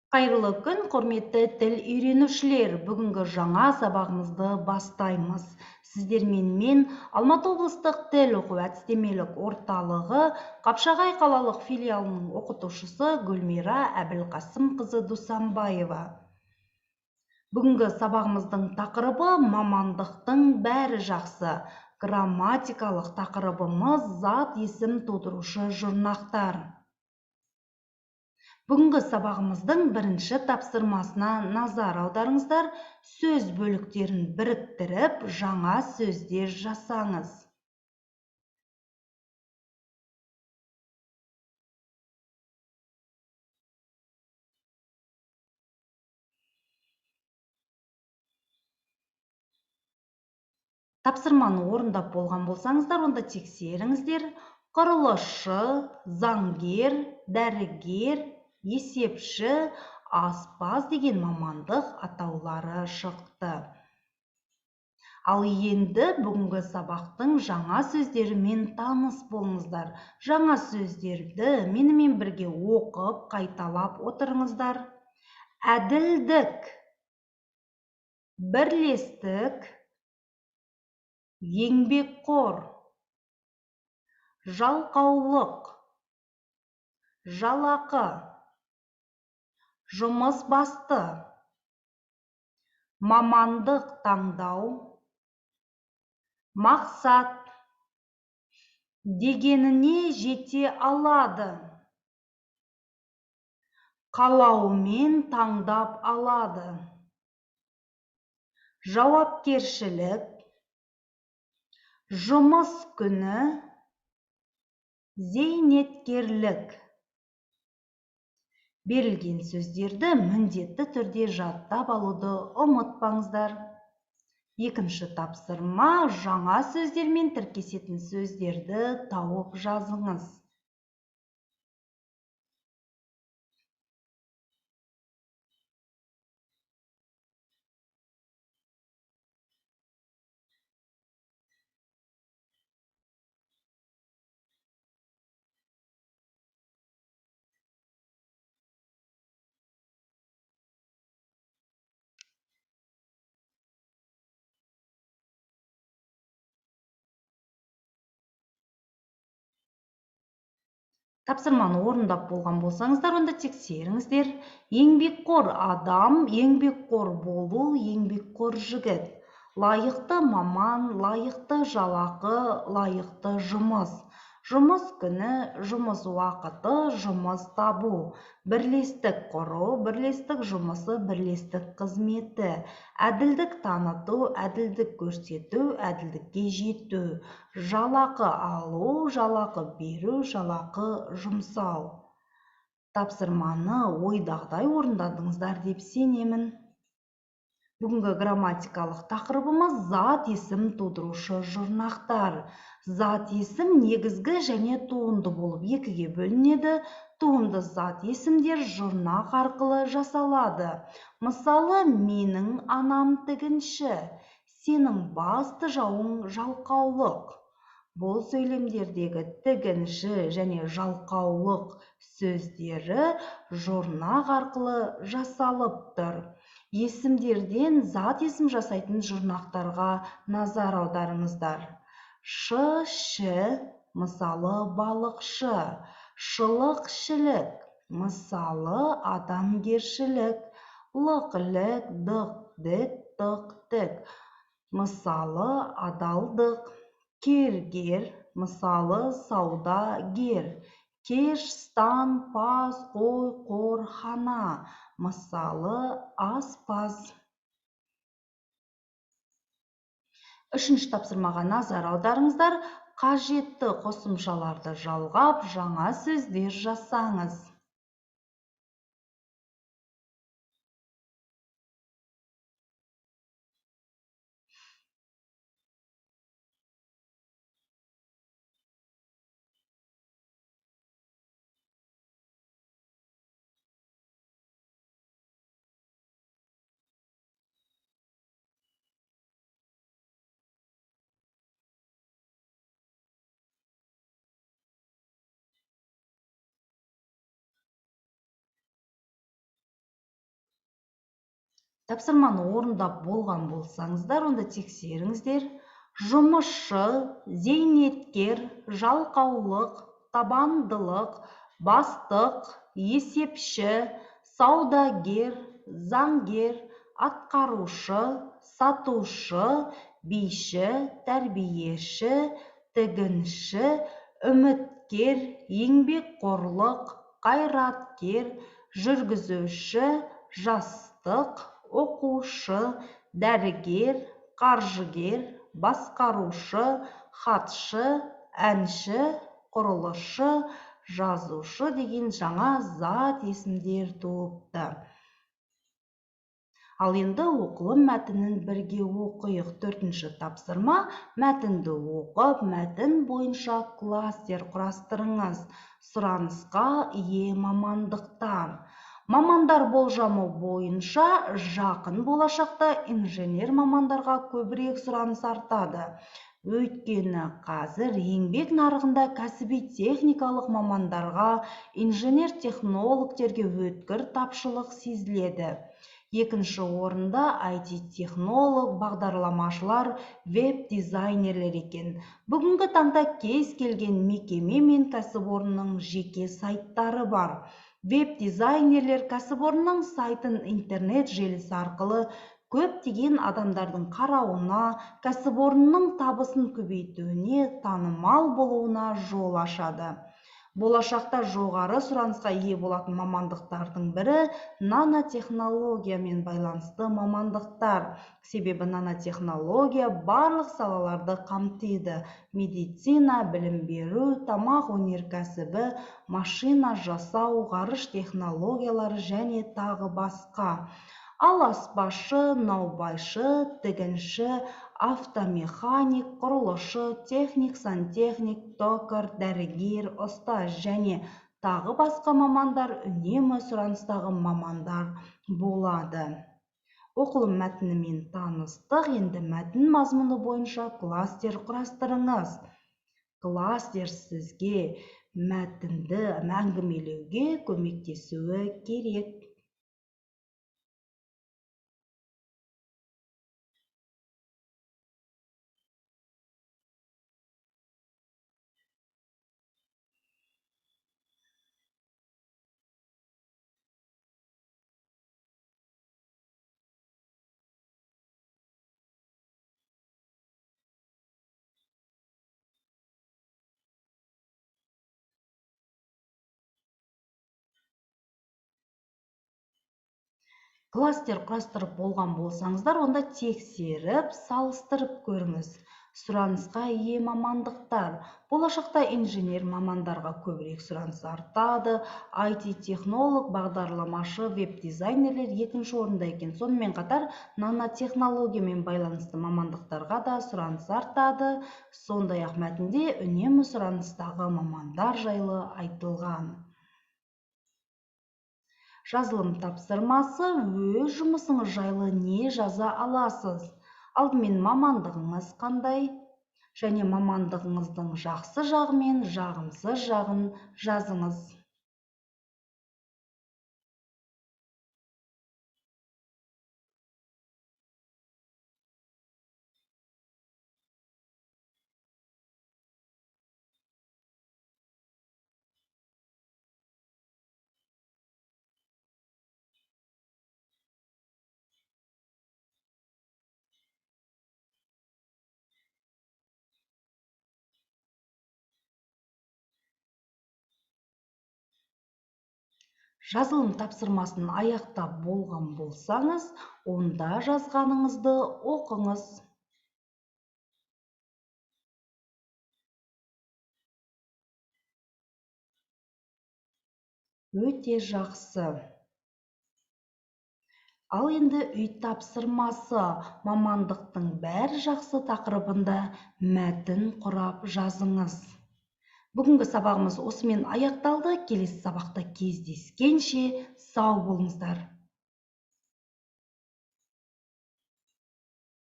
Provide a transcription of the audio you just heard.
Қайырлы күн, құрметті тіл үйренушілер! Бүгінгі жаңа сабағымызды бастаймыз. Сіздермен мен Алматы облыстық тіл оқу әдістемелік орталығы Қапшағай қалалық филиалының оқытушысы Гүлмира Әбілқасымқызы Дусанбаева. Бүгінгі сабағымыздың тақырыбы мамандықтың бәрі жақсы. Грамматикалық тақырыбымыз зат есім тудырушы жұрнақтар. Бүгінгі сабағымыздың бірінші тапсырмасына назар аударыңыздар. Сөз бөліктерін біріктіріп, жаңа сөздер жасаңыз. Тапсырманы орындап болған болсаңыздар, онда тексеріңіздер. Құрылысшы, заңгер, дәрігер, есепші, аспаз деген мамандық атаулары шықты. Ал енді бүгінгі сабақтың жаңа сөздерімен таныс болыңыздар. Жаңа сөздерді менімен бірге оқып, қайталап отырыңыздар. Әділдік, бірлестік, еңбекқор, жалқаулық, жалақы, жұмыс басты, мамандық таңдау, мақсат, дегеніне жете алады, қалауымен таңдап алады, жауапкершілік, жұмыс күні, зейнеткерлік. Берілген сөздерді міндетті түрде жаттап алуды ұмытпаңыздар. Екінші тапсырма жаңа сөздермен тіркесетін сөздерді тауып жазыңыз. Тапсырманы орындап болған болсаңыздар, онда тексеріңіздер. Еңбекқор адам, еңбекқор болу, еңбекқор жігіт. Лайықты маман, лайықты жалақы, лайықты жұмыс. Жұмыс күні, жұмыс уақыты, жұмыс табу. Бірлестік құру, бірлестік жұмысы, бірлестік қызметі. Әділдік таныту, әділдік көрсету, әділдікке жету. Жалақы алу, жалақы беру, жалақы жұмсау. Тапсырманы ойдағыдай орындадыңыздар деп сенемін. Бүгінгі грамматикалық тақырыбымыз зат есім тудырушы жұрнақтар. Зат есім негізгі және туынды болып екіге бөлінеді. Туынды зат есімдер жұрнақ арқылы жасалады. Мысалы, менің анам тігінші, сенің басты жауың жалқаулық. Бұл сөйлемдердегі тігінші және жалқаулық сөздері жұрнақ арқылы жасалып тұр. Есімдерден зат есім жасайтын жұрнақтарға назар аударыңыздар. Шы, ші, мысалы, балықшы, шылық, шілік, мысалы, адамгершілік, лық, лік, дық, дік, тық, тік, мысалы, адалдық, кергер, мысалы, саудагер, кеш, стан, пас, қой, қор, хана, мысалы, аспаз. Үшінші тапсырмаға назар аударыңыздар. Қажетті қосымшаларды жалғап, жаңа сөздер жасаңыз. Тапсырманы орындап болған болсаңыздар, онда тексеріңіздер. Жұмысшы, зейнеткер, жалқаулық, табандылық, бастық, есепші, саудагер, заңгер, атқарушы, сатушы, биші, тәрбиеші, тігінші, үміткер, еңбекқорлық, қайраткер, жүргізуші, жастық, оқушы, дәрігер, қаржыгер, басқарушы, хатшы, әнші, құрылысшы, жазушы деген жаңа зат есімдер туыпты. Ал енді оқылым мәтінін бірге оқиық. Төртінші тапсырма. Мәтінді оқып, мәтін бойынша кластер құрастырыңыз. Сұранысқа ие мамандықтар. Мамандар болжамы бойынша жақын болашақта инженер мамандарға көбірек сұраныс артады. Өйткені қазір еңбек нарығында кәсіби техникалық мамандарға, инженер-технологтерге өткір тапшылық сезіледі. Екінші орында IT-технолог, бағдарламашылар, веб-дизайнерлер екен. Бүгінгі таңда кез келген мекеме мен кәсіпорынның жеке сайттары бар. Веб-дизайнерлер кәсіпорынның сайтын интернет желісі арқылы көптеген адамдардың қарауына, кәсіпорынның табысын көбейтуіне, танымал болуына жол ашады. Болашақта жоғары сұранысқа ие болатын мамандықтардың бірі нанотехнологиямен байланысты мамандықтар. Себебі нанотехнология барлық салаларды қамтиды: медицина, білім беру, тамақ өнеркәсібі, машина жасау, ғарыш технологиялары және тағы басқа. Ал аспазшы, наубайшы, тігінші, автомеханик, құрылысшы, техник, сантехник, токарь, дәрігер, ұста және тағы басқа мамандар үнемі сұраныстағы мамандар болады. Оқылым мәтінімен таныстық. Енді мәтін мазмұны бойынша кластер құрастырыңыз. Кластер сізге мәтінді әңгімелеуге көмектесуі керек. Кластер құрастырып болған болсаңыздар, онда тексеріп, салыстырып көріңіз. Сұранысқа ие мамандықтар. Болашақта инженер мамандарға көбірек сұраныс артады. IT-технолог, бағдарламашы, веб-дизайнерлер екінші орында екен. Сонымен қатар нанотехнологиямен байланысты мамандықтарға да сұраныс артады. Сондай-ақ мәтінде үнемі сұраныстағы мамандар жайлы айтылған. Жазылым тапсырмасы: өз жұмысыңыз жайлы не жаза аласыз? Алдымен мамандығыңыз қандай? Және мамандығыңыздың жақсы жағы мен жағымсыз жағын жазыңыз. Жазылым тапсырмасын аяқтап болған болсаңыз, онда жазғаныңызды оқыңыз. Өте жақсы. Ал енді үй тапсырмасы: мамандықтың бәрі жақсы тақырыбында мәтін құрап жазыңыз. Бүгінгі сабағымыз осымен аяқталды. Келесі сабақта кездескенше сау болыңыздар.